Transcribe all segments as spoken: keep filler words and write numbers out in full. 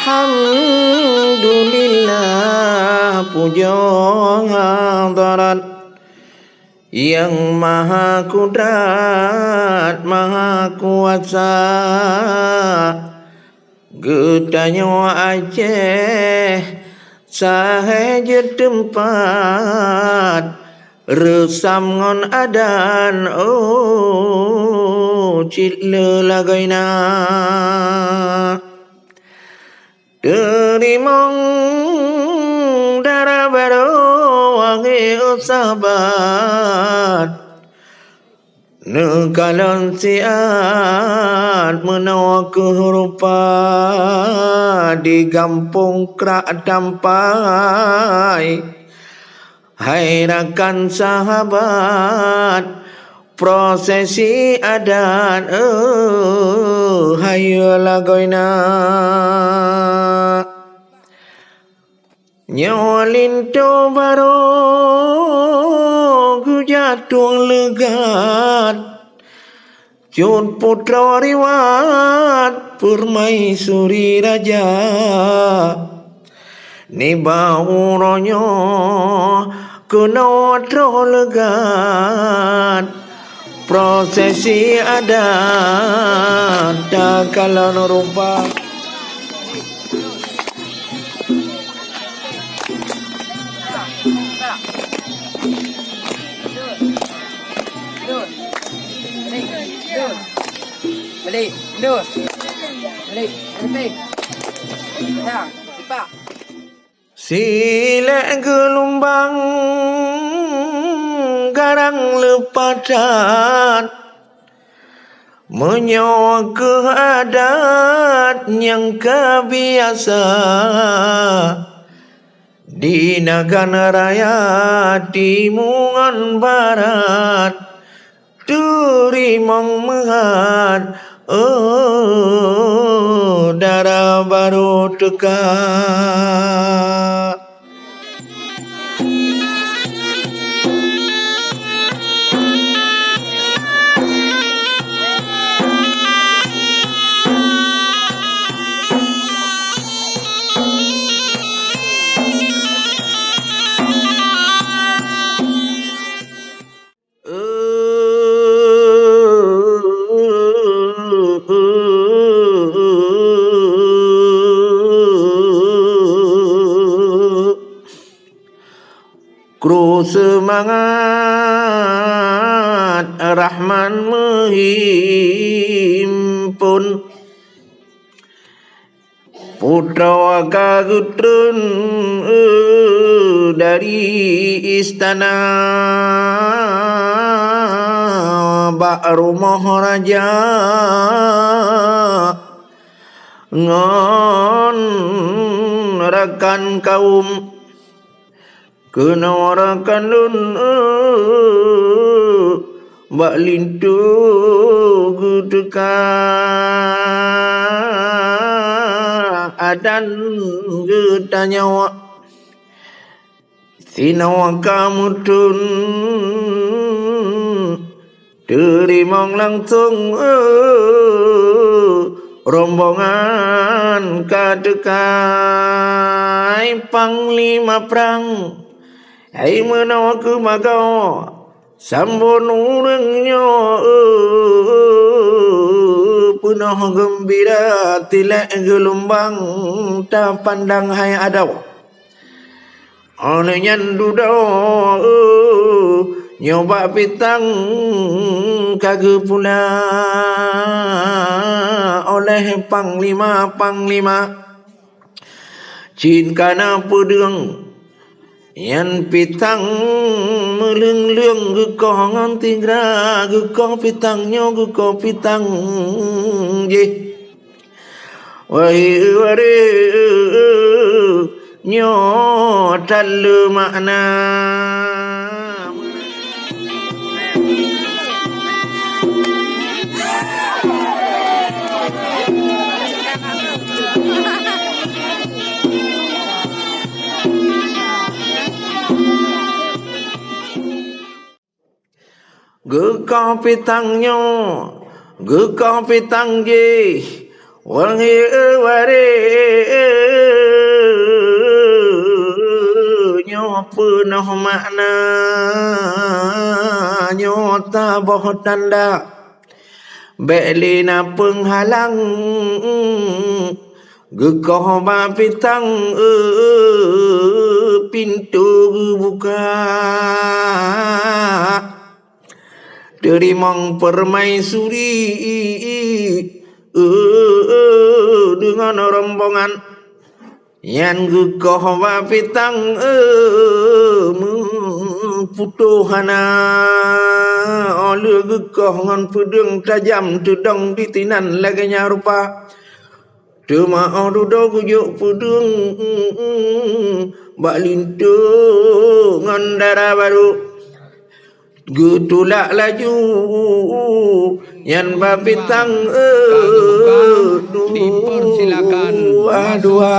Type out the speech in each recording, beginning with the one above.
Alhamdulillah, pujoe hadarat Nyang Maha Kudrat, Maha Kuasa. Geutanyoe Aceh sahe jeuet teumpat, reusam ngon adan, oh, cit le lagoina. Teurimong dara barô, wahé sahabat. Neukalon siat meunoe keuh rupa di gampông Krak Tampai. Hai rakan sahabat, prosesi adat, eh, hayeue lagoina. Nyoe linto barô geujak tueng leugat, cut putroe riwat, peumaisuri raja. Nibak uroe nyoe keunoe troh leugat, prosesi adat takalon rupa. Balik, mundur. Balik, berhenti. Dah, lepak. Silek geulumbang garang leupatan. Meunyoe keuh adat nyang ka biasa, di Nagan Raya timu ngon barat, teurimong meuhat, oh, dara barô teuka. Kru seumangat Rahman meuhimpon. Putroe ka geutreun, eh, dari istana bak rumoh raja ngon rakan kaum. Keunoe rakan lôn, eh, bak linto geuteuka adan geutanyoe. Sinoe ka meuteun Teurimong langsong, eh, rombongan ka teuka, hai panglima prang, hai meunoe keumagoe, sambot ureuëng nyoe, eh, peunoh geumbira, tilek geulumbang tapandang hai adoe. Óh lheueh nyan dudoe, nyoe bak pitang ka geupula oleh panglima-panglima. Cit kana peudeueng, nyan pitang meuleueng-leueng geukoh ngon tigra, geukoh pitang nyoe, geukoh pitang jéh. Wahé waréh, nyoe that le makna. Geukoh pitang nyoe, geukoh pitang jéh, Wahé waréh, nyoe peunoh makna, nyoe taboh tanda. Bék lé na peunghalang, geukoh bak pitang, pintoe geubuka. Teurimong peumaisuri, deungon rombongan. Nyan geukoh bak pitang, eh, meuputôh hana. Óh lheueh geukoh ngon peudeueng tajam teudong disinan lagée nyan rupa. Teuma óh dudoe geujok peudeueng bak linto ngon dara barô. Geutulak laju nyan bak pitang, eh, dua, dua.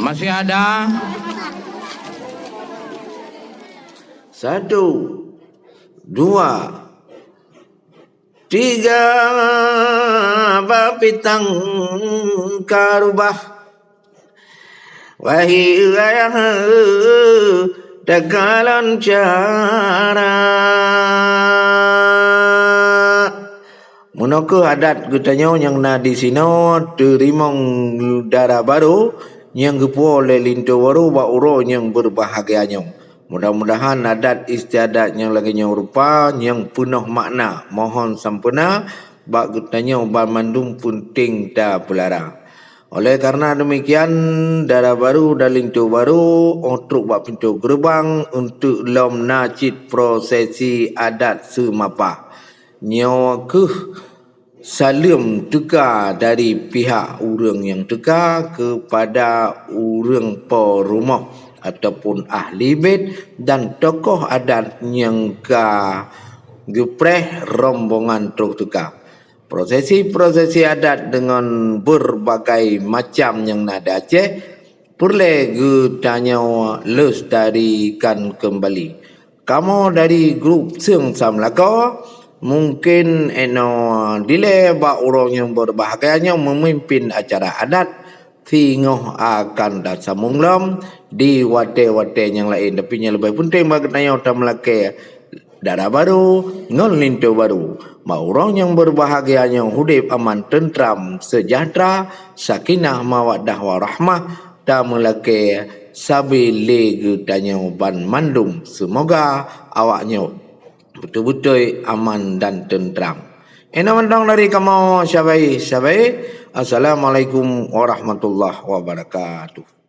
Masih ada? Satu, dua, tiga, bak pitang ka rubah. Wahé ayah, takalon cara. Meunoe kheueh adat geutanyoe nyang na disinoe teurimong dara barô nyang geupuwoe lé linto barô bak uroe nyang beubahgia nyoe. Mudah-mudahan adat istiadat nyang lagée nyoe rupa nyang peunoh makna. Mohon sampoereuna bak geutanyoe banmandum peunteng tapeulara. Oleh karena demikian, dara barô dan linto barô óh trok bak pintoe geureubang untuk lom na cit prosesi adat seumapa. Nyoe kheueh saleuem teuka dari pihak ureuëng nyang teuka keupada ureuëng po rumoh ataupun ahli bét dan tokoh adat nyang ka geupreh rombongan troh teuka. Prosesi-prosesi adat deungon beurbagai macam nyang na di Aceh peureulée geutanyoe lestarikan keumbali. Kamoe dari grup Seung Sam Lakoe mungken inoe dilée bak uroe nyang beubahgia nyoe meumimpin acara adat. Singoh akan tasambong lom di watée-watée nyang laén, tapi nyang leubeh peunteng bak geutanyoe tameulakée dara barô ngon linto barô. Bak uroe nyang beubahgia nyoe udeb aman, teuntram, seujahteura, sakinah, mawaddah, warahmah tameulakée sabe lé geutanyoe banmandum. Seumoga awaknyoe beutôi-beutôi aman dan teuntram. Inoe mantong dari kamoe sabe-sabe. Assalamualaikum warahmatullahi wabarakatuh.